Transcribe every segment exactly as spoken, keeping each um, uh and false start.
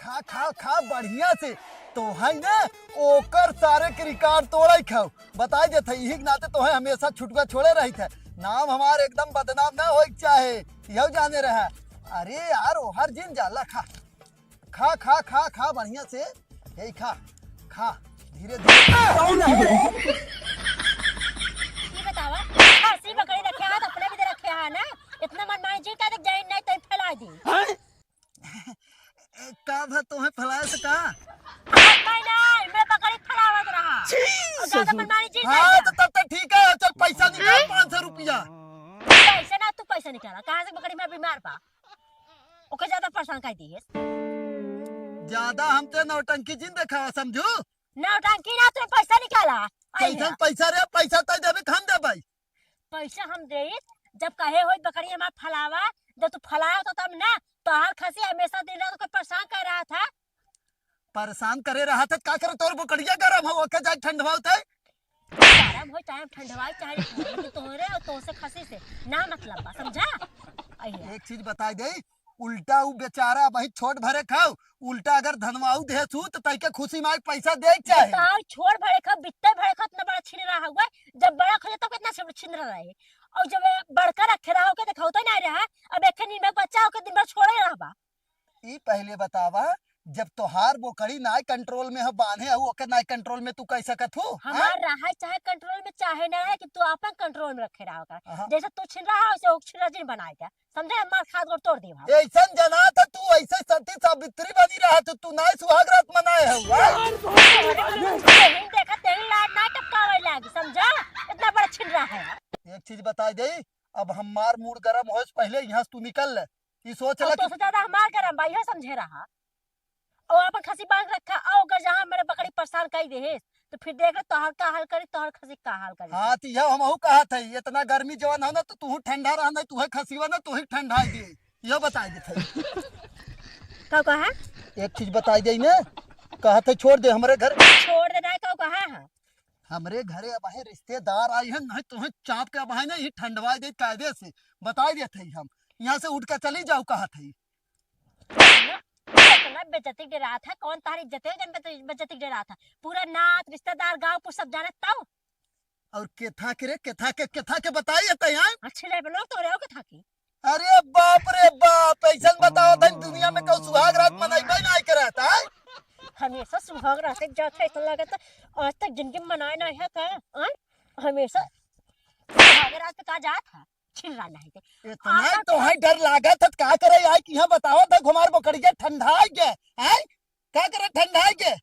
खा, खा, खा बढ़िया से। तोहइ ना ओकर सारे के record तोड़इ खाओ। बताइ देत है, इही के नाते तोहइ हमेसा छुटुआ छोड़े रहित है। नाम हमार एकदम बदनाम ना होइक चाहे, यहू जाने रहा। अरे यार, ओहर जिन जाला, खा। खा, खा, खा, खा बढ़िया से। यही खा, खा, धीरे, धीरे। ई बतावा, खस्सी बकरी रखे हा, त अपने भी त रखे हा ना? इतना मनमानी जी का देख जाइन नहीं, तई फैला दी। का भा तोहे फलाए से का? मैं नहीं, मैं बकरी फलावत रहा। और ज्यादा मनमानी जी हाँ, नहीं तो तब तो ठीक है, चल पैसा निकाल पाँच सौ रुपया। पैसा ना, तू पैसा निकाला, कहाँ से बकरी में बीमार बा? ओके ज्यादा परेशान कर दिए। ज्यादा हमसे नौटंकी जिन देखावा, समझू? नौटंकी ना, तू पैसा निकाला। आई कैसन है। पैसा रे? पैसा तय देबे कि हम देबै? पैसा हम देई, जब कहे होई बकरी हमार फलावा, जब तू फलाया तो तब ना, तोहार खसी हमेसा दिन रात ओके परेशान कर रहा था। परेशान करे रहा था, का करे तोर बकरिया गरम हो, ओके जाए ठंडवाओ तय। गरम हो चाहे ठंडवाई चाहे, लेकिन तोहरे और तोहसे खसी से ना मतलब बा, समझा? आई है। एक चीज बताई दे, उल्टा उ बेचारा अबही छोट भरे खाओ, उल्टा अगर धनवाऊ देसु त तइके खुसी मा पैसा देइ के चाही। बताओ, छोट भरे खाओ, बित्ते भरे खाओ, इतना बड़ा छिनरा हुआ, जब बड़ा हो जाता कितना छिन-, छिनरा रहे, और जब बड़का रखे रहा ओके देखावते ना रहा, अब एक नीमक बच्चा होके दिन भर छोड़े रहबा। ई पहिले बतावा, जब तोहार बोकड़ी नाय control में ह, बान्हे हऊ, ओके नाय control में तू कह सकत हू? हमार हाँ? रहा चाहे control में, चाहे ना रहे, कि तू अपन control में रखे रहा ओकरा। हाँ। जैसे तू छिनरा है, वैसे ओके छिनरा जिन बनाए दे। समझे? मार खात गोड़ तोड़ देब हम। ऐसन जनात है तू, ऐसे सती सावित्री बनी रहा तू, तू नाय सुहाग रात मनाए हऊ, हाँ? तेरी देखा, तेरी लाड ना टपकावे लागी, समझा? इतना बड़ा छिनरा है। एक चीज बताई दे, अब हमार mood गरम होए से पहिले यहाँ से तू निकल ले। ई सोच और ले कि तोसे ज्यादा हमार गरम बा, इहे समझे रहा। और अपन खसी बांध रखा, और अगर जहाँ मेरे बकरी परेशान कई देहे, तो फिर देख ले तोहर का हाल करी, तोहर खसी का हाल करी। हाँ, तो यह हमहू कहत है, इतना गर्मी जवन हो ना, तो तू ठंडा रह, नहीं तू है खसीवा ना, तू ही ठंडा दे। यह बताई देत है। का कहा? एक चीज बताई दे ने, कहत है छोड़ दे हमरे घर। छोड़ दे ना, का कहा है? हमरे घरे अब है रिश्तेदार आई है, नहीं तो है चाप के अब है ना, ये ठंडवाई दे कायदे से। बताई देत है हम, यहाँ से उठ के चली जाओ कहत है। इतना बेइज्जती डरात है, कौन तारी इज्जत है, जन बेइज्जती डरात है? पूरा नात, रिश्तेदार, गाँव, पूरा सब जानत ताऊ। और केथा के रे, केथा के, केथा के बताई है तैयार? अच्छे ले बनो तो रहो केथा की। अरे बाप रे बाप, ऐसन बताओ था दुनिया में कहूँ सुहाग रात मनाई भाई ना करत है? हमेशा सुहाग रात जात है, ऐसा लगत है, आज तक जिंदगी में मनाए ना है का? आय? हमेशा सुहाग रात पे का जात है? छिन रहा नहीं थे। इतना आपन तो है डर लागत है, का करे आए कि यहाँ बताओ था हमार बकरिया ठंडा गया, हैं? का करे ठंडा गया?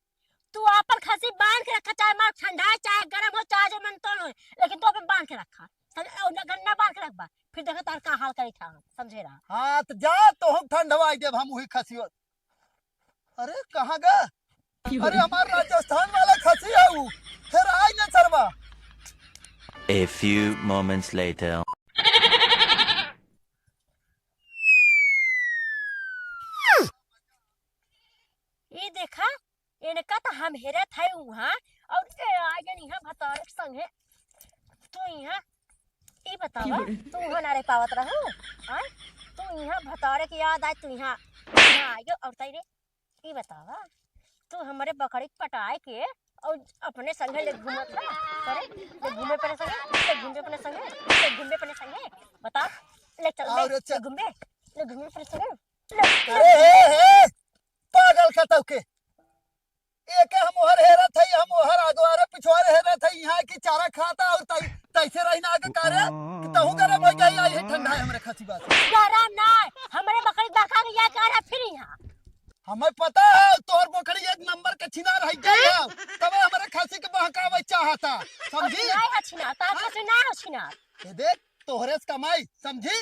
तू आपन खसी बांध के रखा, चाहे मार ठंडा, चाहे गरम हो, चाहे जो मन तोन हो, लेकिन तू अपन बांध के रखा। समझ, और ना गन्ना बांध के रखबा, फिर देखा तार का हाल करी था हम, समझे रहा। हाँ, तो जा तो हम ठंडवाई देब हम वही खसियो। अरे, कहाँ गा? अरे, हमार राजस्थान वाला खसी है ऊ। फिर आई ना सरवा। A few moments later. ये देखा, इनका तो हम हेरत है वहाँ, और ए आ गए यहाँ भतारे के संगे। तू यहाँ, ई बतावा, तू वहाँ ना रह पावत रहू, हाँ? तू यहाँ भतारे की याद आए, तू यहाँ, यहाँ आ गयो, और ताई रे, ई बतावा, तू हमरे बकरी के पटाए के और अपने संगे ले घूमत रह, करे, ले घूमे अपने संगे, ले घूमे अपने संगे, ले घूमे अपने संगे, बता, ले चल, ले, और अच्छा ले घूमे, ले घूमे अपने संगे, ले, अरे हे, हे, पागल कतौ के, एके हम ओहर हेरत हई, हम ओहर अगवारे पिछवारे हेरत हई, यहाँ की चारा खाता और तई-, तैसे रही ना आगे कारे, कि तहु गरम हो जाई, आई है ठंडा है हमरे खसी बात। गरम ना, हमरे बकरी बहका के या कारे फिर यहाँ। हमें पता है, तोर बकरी एक नंबर के छिनार है, गई है, तबे हमरे खसी के बहकावे चाहता, समझी? नहीं है छिनार, तार खसी ना है छिनार। ये देख, तोहरे से कमाई, समझी?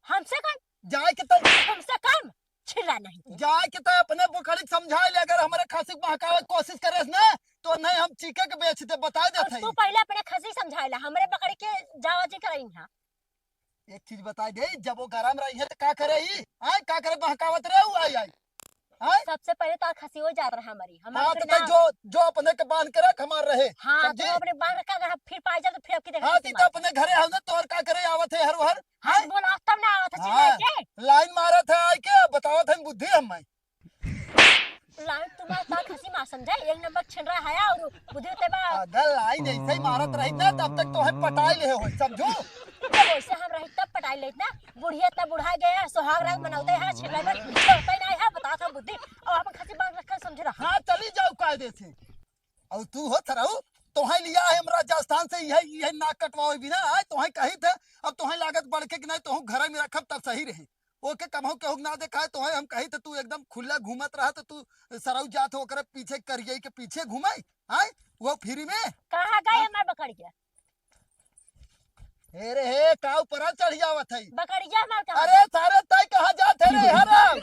हमसे कम? जाए के तई हमसे कम? छिरा नहीं थे। जाए के तय अपने बकरी के समझाए ले, अगर हमरे खसी के बहकावे के कोशिश करे ना, तो नहीं हम चीखे के बेच दे, बताए और देत तू हई। पहले अपने खसी समझाए ला, हमरे बकरी के जावा जी करई हा। एक चीज बताई दे, जब वो गरम रही है तो का करे ही? आए, का करे बहकावत रहे उ आई, आई? आए? सबसे पहले तो खसी हो जात रहा हमारी, हमार हाँ, फिर तो ना तय जो, जो अपने के बांध के रख, हमार रहे। हाँ, समझी? तो अपने बांध रखा, अगर हम फिर पाए जाए तो फिर आपकी देखा हाँ, कैसे ती तो मारे? अपने घरे हो ना, तोर का करे आवत है हर हर? हाँ, हैं? बोला, तब ना आवत है हाँ, चिल्ला के। लाइन मारत है, आए के बतावत है बुद्धि हम। हाँ, समझा? एक नंबर छिनरा है और बुद्धि ते बा। अगर लाइन ऐसे ही मारत रही ना, तब तक तोहे पटाई ले हो, समझू? तो वैसे हम रही तब पटाई लेत ना। बुढ़िया तब बुढ़ा गया, सुहाग रात मनावते हैं, छिनरा में बोलते नहीं है, बता था बुद्धि। और अपन खसी बात रखल समझे रहा। हाँ, चली जाओ कायदे से। और तू हो थरऊ, तोहे लिया है हम राजस्थान से, यह, यह नाक कटवावे बिना आए, तोहे कही थे, अब तोहे लागत बढ़ के कि नहीं, तोहू घर में रखब तब सही रही। ओके कबहू केहू के ना देखा है, तोहे हम कही थे, तू एकदम खुला घूमत रहा, तो तू सरऊ जात हो, ओकरे पीछे करिए के पीछे घूमे, आए, वो फ्री में। कहाँ गए हमार बकरिया? हे रे हे, का ऊपर चढ़ जावत है? बकरिया हमार कहाँ अरे गए? सारे तय कहाँ जात है रे हराम?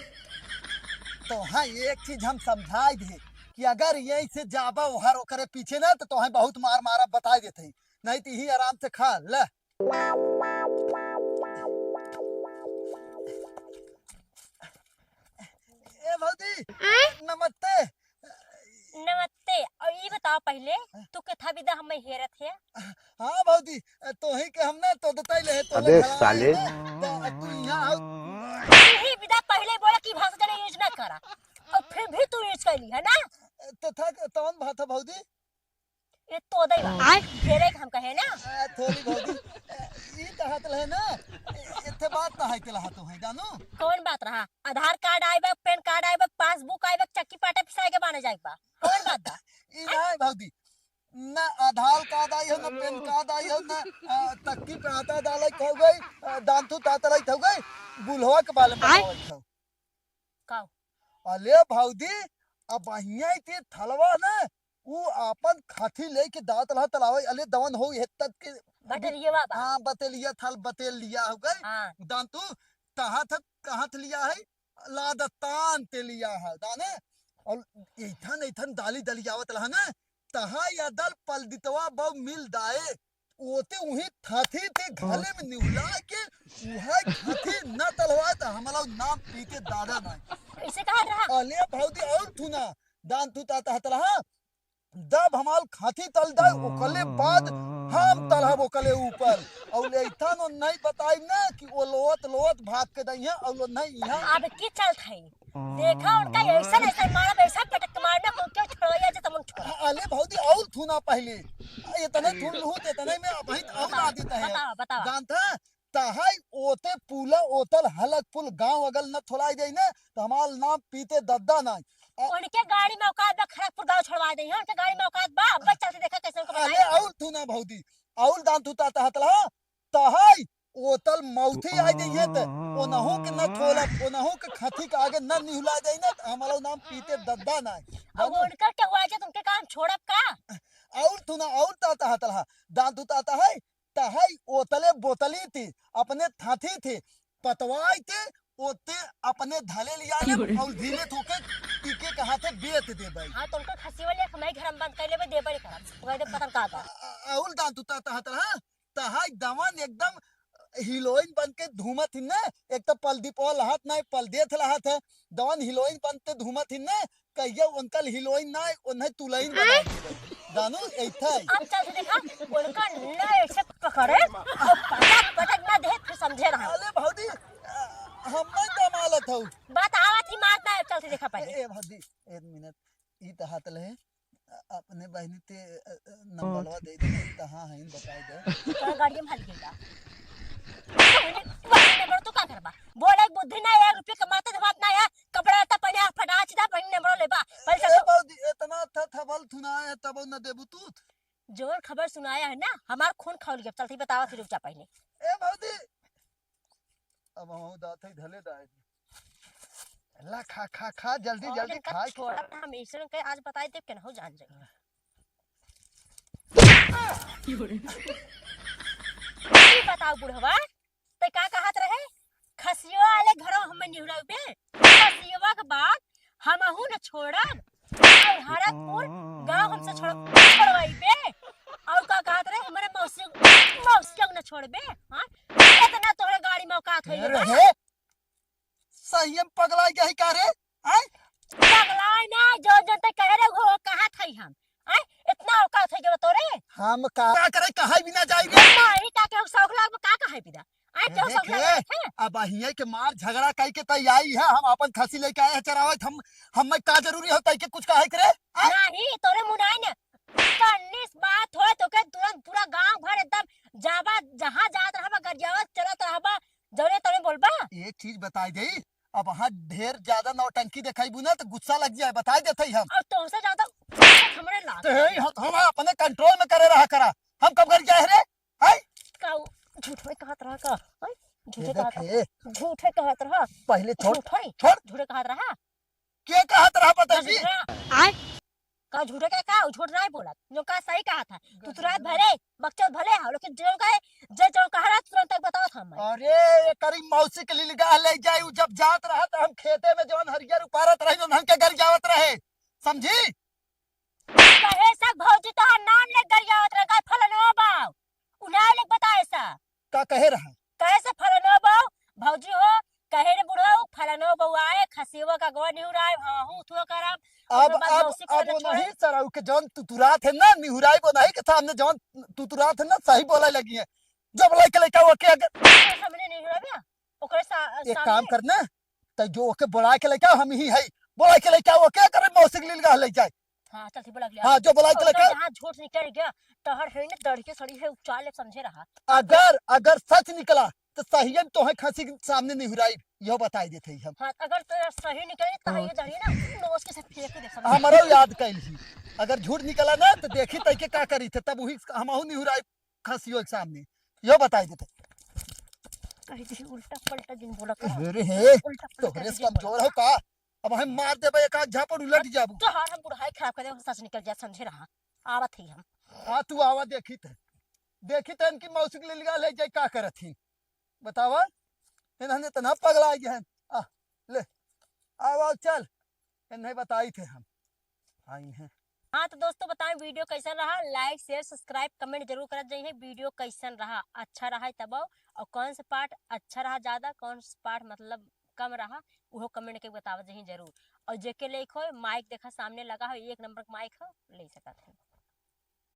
तो हाँ, एक चीज हम समझाई दे कि अगर यही से जाबा ओहर ओकरे पीछे ना, तो तोहे बहुत मार मारा बताई देते हैं, नहीं तो यही आराम से खा ले। ए भौजी, आय? नमस्ते। नमस्ते। और ई बताओ पहले, तू केथा बिदा हमें हेरत है? हाँ भौजी, तोही के हम ना तो दताई ले, तो अबे ले साले। तो तू यहाँ आओ। यही बिदा पहले बोला कि भाषा जरा use ना करा, और फिर भी तू use कर ली है ना? तो था तवन बात है भौजी। ये तो दई बा। आय। घेरे के हम कहे ना। आ, थोड़ी भौजी, ए, ई कहत रहे ना, ए, एथे बात ना है के लहा तो है, जानू? कौन बात रहा? आधार कार्ड आए बा, पैन कार्ड आए बा, पासबुक आए बा, चक्की पाटा पिसाए के बाने जाए के बा। कौन बात बा? ई ना है भौजी, ना आधार कार्ड आई हो, ना पैन कार्ड आई हो, ना, आ, चक्की पे आटा डाले के हो गई, आ, दांतू तातलाई के हो गई, बुढ़वा के बाले में आय। बतावे के हो। का? अले भौजी, अब अहिया के थलवा ना, ऊ आपन खाथी लेके दात रहा तलावे, अले दवन हो हे तक के बटेलिया बा। हाँ, बटेलिया थल, बटेलिया हो गई। हाँ। दांतू, तहा थक, कहाँ थ लिया है? लादतान ते लिया है, दाने? और एथन, एथन दाली दलियावत रहा ना, तहा या दल पलदितवा बव मिल दाए, ओते उही थाथी ते घाले में निहुला के, उहे थाथी न तलवाए त हमला नाम पीते दादा ना। ऐसे कहा रहा? अले भौजी और थू ना, दांतू तात हतला, हाँ? दब हमाल खाथी तल दे, ओकले बाद हम तलहब ओकले ऊपर। और ले इथन ओ नहीं बताई ना कि ओ लोत लोत भाग के दई है और लो नहीं यहाँ। अब की चलत है? देखा उनका ऐसा ऐसा मारब, ऐसा पटक के मारना, को क्यों छोड़वाइया जे तमन छोड़ा। अले भौजी और थू ना पहले। इतने थू लूँ, इतने में अब ही और बतावा, आदित है। बतावा, बतावा। जानता है? तहाई ओते पूला ओतल हलक पुल गांव अगल न थोलाई देई ना, तो हमार नाम पीते दद्दा नाई। अ- उनके गाड़ी में औकात बा, खड़गपुर गांव छोड़वा देई, हाँ, उनके गाड़ी में औकात बा, अब चल के देखा कैसे उनको अरे बताई। और थू ना भौजी, और दांतू तात हतला, तहाई ओतल मौथी आई देई है त, ओनहु के न थोला, ओनहु के खथी के आगे न निहुला देई ना, तो हमारा नाम पीते दद्दा नाई। अब जानू? उनकर के हुआ जे तुमके काम छोड़ब का? और थू ना, और तात हतला, दांतू तात है, तहई ओतले बोतली थी, अपने थाथी थी, पतवाई थे, ओते अपने धले लिया ले और धीरे थोके टीके के हाथे बेच दे भाई। हाँ, तो उनका खसी वाले हम ही घर में बंद कर लेबे, देबे नहीं करब। वही दे पतन का बा। अ-, अ-, अउल दांतू तात हतला, तहई दवन एकदम हीरोइन बन के धूमत हिन ने, एक तो पल दीपो लहत नहीं, पल देथ लहत है, दवन हीरोइन बनते धूमत हिन ने, कहियो उनकल हीरोइन ना, उन्हें तुलइन बना देबे। जानू, ऐठा है। अब चल के देखा, उनका ना ऐसे पकड़े, और पटक, पटक ना दे, फिर समझे रहा। अरे भौजी, अ, हम नहीं कमालत हऊ। बात आवत ही मारता है, चल के देखा पहले। ए, ए भौजी, एक मिनट, ई तो हाथ ले, अ, अपने बहनी ते, अ, अ, नंबरवा दे दे, कहाँ है, बताई दे। तोरा गाड़ी में हल गइला। बहनी, बहनी नंबर तू का करबा? बोले बुद्धि ना, एक रुपये कमाते धमात ना है, कपड़ा लत्ता पहने, फटाच दा, बहनी नंबर लेबा। पैसा ए तो भौजी, इतना था, था बल थुनाया है, तब न देबू तू। जोर खबर सुनाया है ना, हमार खून खौल गया। चलती बतावा फिर रुक जा पहले। ए भौजी, अब हम दात है धले दाए। ला खा, खा, खा, जल्दी, और जल्दी इनका खा। छोड़ा ना, हम ईश्वर के आज बताए देब, केनहू जान जाए। ई बताओ बुढ़वा, ते का कहत रहे? खसियो वाले घरों हमें निहुरावे। खसियवा के बाद हमहू न छोड़ब। और हरकपुर गांव हमसे छोड़-, छोड़वाइबे। और का कहत रहे? हमारे मौसी, मौसी के न छोड़बे। हाँ? इतना तोहरे गाड़ी में औकात है अरे ना? हे, सही में पगला गया है का रे? आय? पगला ना, जो जो ते कह रहे हो, कहा था हम? आय? इतना औकात है जब तोरे? हम का, का करे, कहा भी ना जाई रे? नहीं, का के हम शौक लाग, का कहे बिना? आय? के ए, हो देखे, सब लगा है। अब अहिए के मार झगड़ा कई के तई आई है, हम अपन खसी लेके आए हैं चरावत, हम, हम में का जरूरी होता है कि कुछ कहे करे? आ? नहीं, तोरे मुनाई ने तन्नीस बात होए तो के तुरंत पूरा गांव भर एकदम जाबा, जहाँ जात रहबा, गरियावत चलत रहबा, जौने तौने बोलबा। एक चीज बताई दे, अब वहाँ ढेर ज्यादा नौटंकी देखाइबू ना तो गुस्सा लग जाए, बताई देते ही हम। और तोहसे ज्यादा हमरे लाग। ते ही हथ हम अपने कंट्रोल में करे रहा करा, हम कब गरियाए रे? हाय? का उ झूठ में कहत रहा का? हाय? ये झूठे कहत देखे। रहा। झूठे कहत रहा। पहले छोड़, झूठे। छोड़। झूठे कहत रहा। के कहत रहा पता का जी? झूठे? आय? का झूठे का, का? उ झूठ नहीं बोलत। जो का सही कहत है। तू तो रात भरे, बकचोद भले हो, लेकिन जो कहे, जे जो कह रहा तुरंत एक बतावत हम। अरे, ये करी मौसी के लीलगाह ले जाई, उ जब जात रहा तो हम खेते में जौन हरियर उपारत रहे, जौन हमके गरियावत रहे। समझी? कहे सब भौजी तोहार नाम ले गरियावत रहे, का फलनो बाव। उ नाम ले बताए सा। का कहे रहा? कहे से फलनो बाव, भौजी हो, कहे रे बुढ़ऊ, फलनो बउआए, खसियो का गवा निहुराए, हाँ, हूँ, थो करम। अब, ओकर बाद अब, मौसी के अब फल वो छोड़े। नहीं सर, उ के जौन तुतुरात है ना, निहुराई वो नहीं के सामने जौन तुतुरात है ना, सही बोले लगी है। जब लइके लइका वो के अगर ओकर सामने निहुराबे, ओकरे सा-, एक सामने। काम करना, तो जो ओके बुला के लइका हम ही है, बुला के लइका वो के करे मौसी के लीलगाह ले जाए। हाँ, चल, ठीक बोला अगले हाँ, जो बोला, ओकर चले का? जहाँ झूठ निकल गया, तहर है न दढ़ के सड़ी है, उचाल ले समझे रहा। अगर, अगर सच निकला, तो सहियन तोहे खसी के सामने निहुराई, यो बताई देते ही हम। हाँ, अगर तो सही निकले, तो हाँ। ये दढ़ी ना, नोच के से फेंक के दे समझे। हमारो याद कैल ही। अगर झूठ निकला ना, तो देखी तई के का करी थे, तब वही हमहू निहुराई खसियो के सामने, यो बताई देते। कह दी उल्टा पलटा जिन बोला करो। अरे हे, उल्टा पलटा तोहरे से जिन बोला। कमजोर हो का? अब हम मार देबे एक आध झापड़ उलट जाबू। तोहार हम बुढ़ाई खराब कर देबे, सच निकल जाए, समझे रहा। आवत ही हम। हाँ, तू आवा देखी त। देखी त इनकी मौसी के लीलगाह ले जाए का करत ही। बतावा। इन्हने इतना पगला गए हैं। आ, ले। आवा, चल। इन्हें बताई थे हम। आई हैं। हाँ, तो दोस्तों बताएं video कैसन रहा, like, share, subscribe, comment जरूर करत जाइए। Video कैसन रहा, अच्छा रहा तब, और कौन सा part अच्छा रहा ज्यादा, कौन सा part मतलब कम रहा, उहो comment के बतावत जाइए जरूर। और जेके लेक हो, mic देखा सामने लगा हो, एक नंबर का mic हो, ले सकत है।